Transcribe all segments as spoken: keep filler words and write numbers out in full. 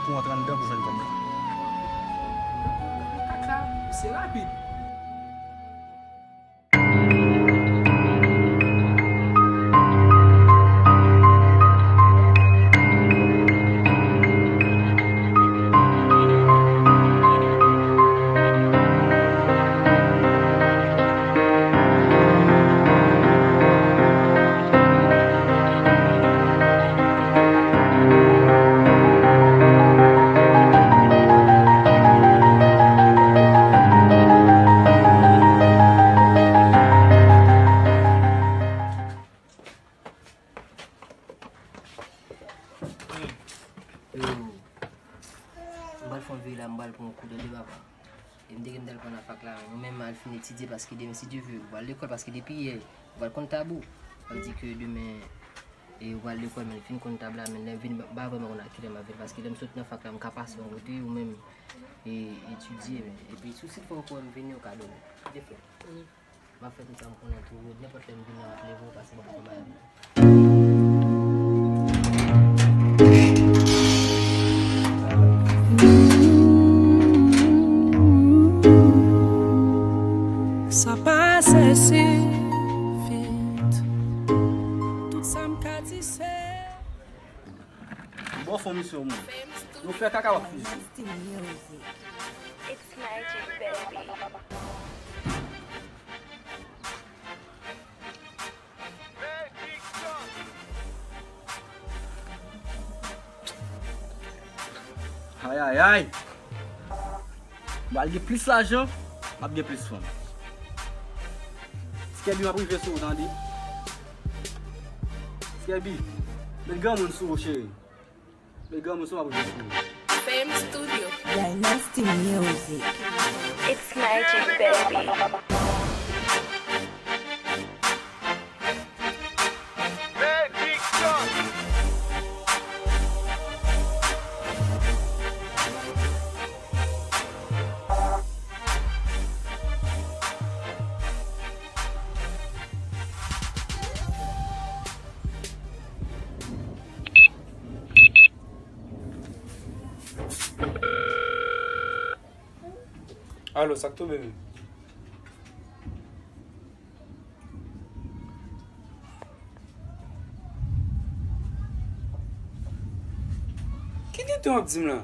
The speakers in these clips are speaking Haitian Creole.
Pou antre anndan pou jwenn kòb la. Kaka, se rapid. Yo, m pral fè yon veye la, m pral pran yon kou, tande papa. E m te gen m t al pran nan fak la, men ou menm al fin etidye paske demen, si Dye vle, ou pral lekòl paske depi yè, ou pral konn tab ou. Sa vle di ke demen, e ou pral lekòl, men fin konn tab la, men lè m vin, m pa vrèman konn a kilè m ap vin, paske lè m sot nan fak la, m ka pase yon kote, ou menm, e etidye, men, epi si w fè yon kou, m vini, ou ka dòmi. Tande frè. M ap fè tout sa m konnen tou, nenpòt lè m vini, m ap leve w, pase m ap fè mayad la. Sa pase si vit. Tout sa m ka di se. Bon fon misyon moun. Nou fè kaka w ap fizye. It's magic, baby. Ay, ay, ay. M pral gen plis lajan, m ap gen plis fanm. Skèbi, m ap rive sou ou, tande. Skèbi, met granmoun sou ou, cheri. Met granmoun sou ou, m ap rive sou ou. Fame Studio. Dynasty Music. It's magic, baby. Alo, sa k tonbe menm? Ki tenten w ap di m la?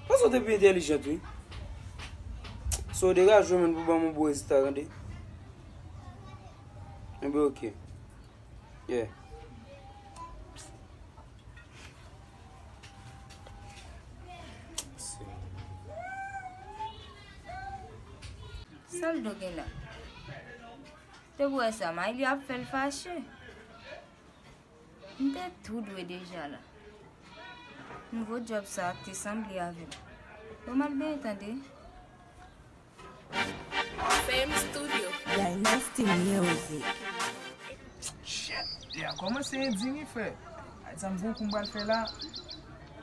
Paske w te pi entèlijan tou wi. So w degaje w menm pou ban m yon bon rezilta, tande. Enben, oke. Yeah. Sa l do gen la? Te pou wè sa, Mayli ap fè l fache. M te tou dwe deja la. Nouvo djòb sa te sanble avè m. Bon, m al benyen tande. Fame Studio. Dynasty Music. Shit, li a kòmanse endini, frè. Ay, sa m gon kou m pral fè la.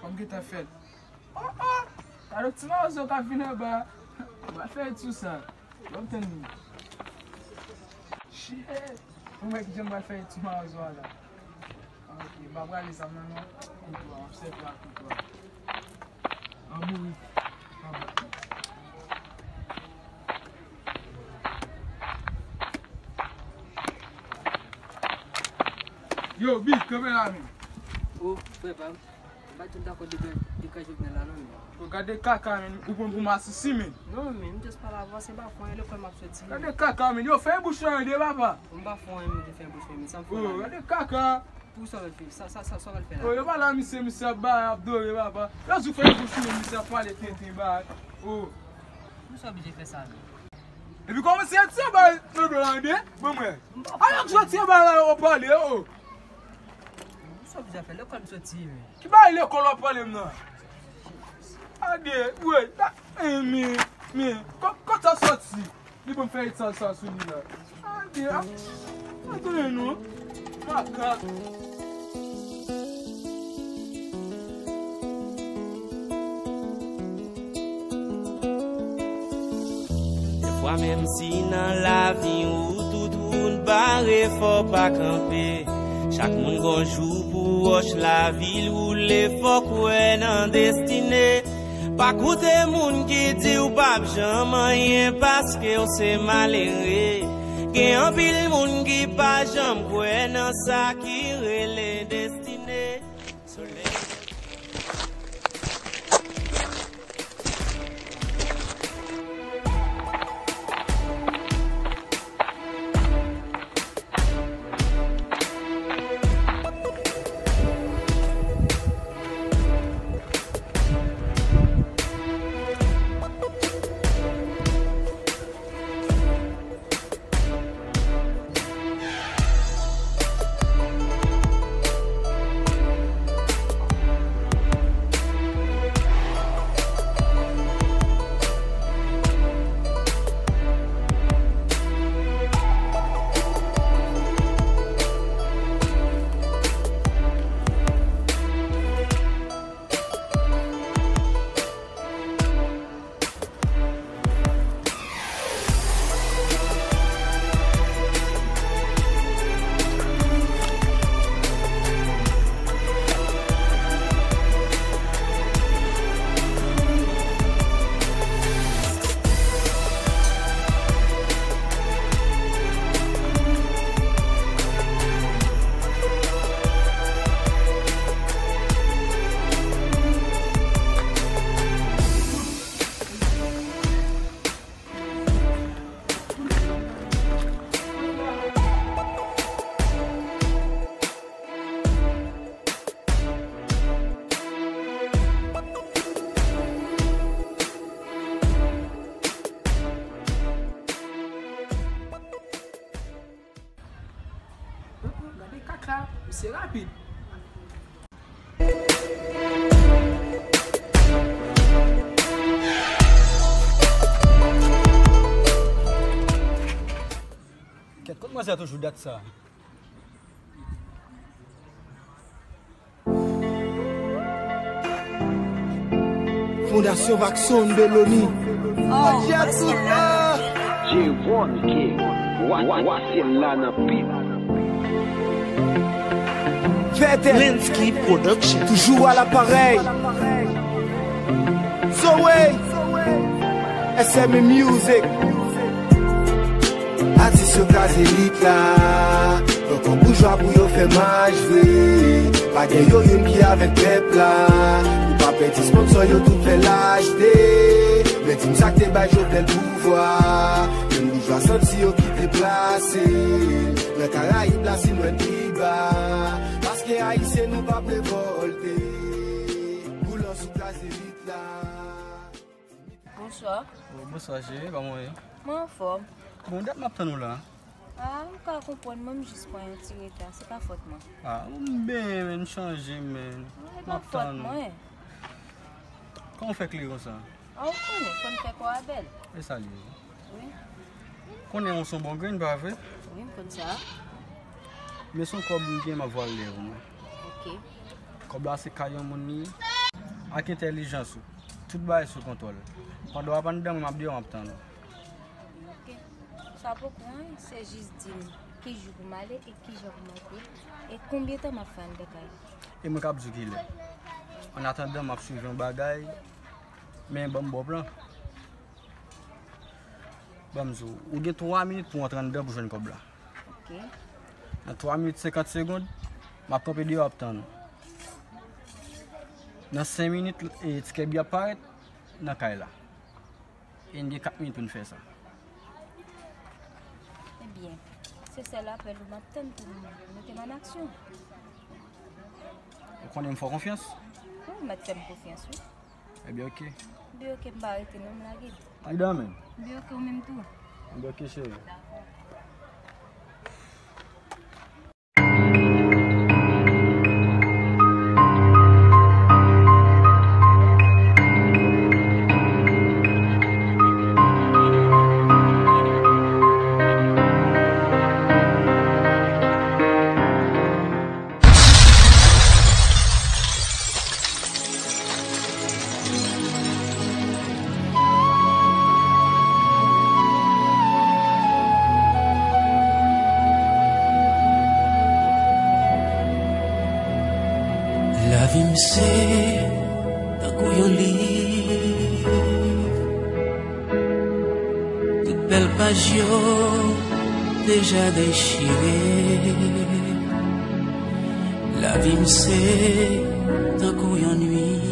Fò m gentan fè l. Oh, oh! Gade ti mawozo k ap vin anba. M pral fè tou sa. W ap tann li. Shit! Ou wè kijan m pral fè ti mawozo a la. Ok, m pa prale zam nan non. Koutwa, m ap sèvi ak koutwa. An mouri. An mouri. Yo, Bi, kanpe la menm. Oh, frè pa m. M pa t janm dakò de, de ka Jovenel la non, men. Yo, gade kaka, men. Ou pran pou masisi, men. Non, men, m just pale avè w, se pa fon, e lekòl m ap soti. Gade kaka, men. Yo, fè bouch ou tande, papa. M pa fon, men, m te fè bouch mwen, men sa m fè la, men. Gade kaka. Pou sa w fè, sa, sa, sa, sa w fè la. Oh, yo pale a misye, misye ap ba, ap dore, papa. Yo di fè bouch ou, misye ap pale tenten, ba. Oh. Pou sa w oblije fè sa, men. Epi kòmanse retire bagay nan do la, tande? Bon, mwen. A yo di retire bagay la, yo pale, oh. Sa w vin fè lekòl m soti, men. Ki bagay lekòl w ap pale m nan? Ade, wi, ta, eh, men, men, kò, kòt sa soti? Li ban m fè etal sa sou li la. Ade, a, ade non. Makak. Dèfwa menm si nan lavi ou tout wout bare, fò w pa kanpe. Chak moun gon jou pou wòch lavi l woule, fò w kwè nan desten. Pa koute moun ki di w p ap janm anyen paske w se malere. Gen anpil moun ki pa janm kwè nan sa ki rele destine. Solèy. Gade kaka, misye rapid. Kèt, kot manzè toujou dat sa? Fondasyon Vakson Beloni. Oh, Adja tout la. Jevon King, wa, wa, wa, se la nan pit. Vètè. Lensky Production. Toujou a laparèy. Zoe. S M Music. Atis yo kraze lit la. Pran kòb boujwa pou yo fè mach vre. Pa gen yo youn ki avèk pèp la. Nou pa pèdi sponsò yo tout fè lachte. Men di m sa k te bay Jovenel pouvwa. Menm boujwa santi yo ki te plase. Nan Karayib la si nou wè n pi ba. Paske Ayisyen nou p ap revòlte. Pou lòs ou kraze lit la. Bonswa. Oh, bonswa, cheri. Kòman w ye? Mwen anfòm. Bon, dat m ap tann ou la. Ah, m ka konprann, mwen m jis pran yon ti reta. Se pa fòt mwen. Ah, m benyen, men m chanje, men. Non, e pa fòt mwen. Kòman w fè klere konsa? Ah, ou konnen, fò n fè kò a bèl. E sa l ye. Wi. Konnen ou se yon bon grenn, pa vre? Wi, m konn sa. Men se yon kòb m gen, m ap voye l dèyè pou mwen. Ok. Kòb la se kay yon moun li ye. Ak entèlijans ou. Tout bagay sou kontwòl. Pandan w ap anndan, mwen m ap deyò, m ap tann ou. Ok. Sa poko anyen, se jis di m ki jou pou m ale e ki jan pou m antre, e konbyen tan m ap fè anndan kay la. E mwen k ap di w kilè. Annatandan, m ap swiv yon bagay, men ban m ba w plan. Ban m di w, ou gen twa minit pou w antre anndan pou jwenn kòb la. Ok. Nan twa minit senkant segonn, m ap kanpe deyò ap tann ou. Nan senk minit, e, ti kèbi ap parèt nan kay la. E n gen kat minit pou n fè sa. Ebyen, se sèl apèl ou m ap tann pou m mete m an aksyon. Ou konnen m fè w konfyans? Wi, ou mèt fè m konfyans, wi. Ebyen, oke. Ebyen, oke, m pa rete non, m lage l. Andan men. Ebyen, oke, ou menm tou. Ebyen, oke, cheri. Lavi m se tankou Yon liv, tout bèl paj yo deja dechire. Lavi m se tankou yon nuit.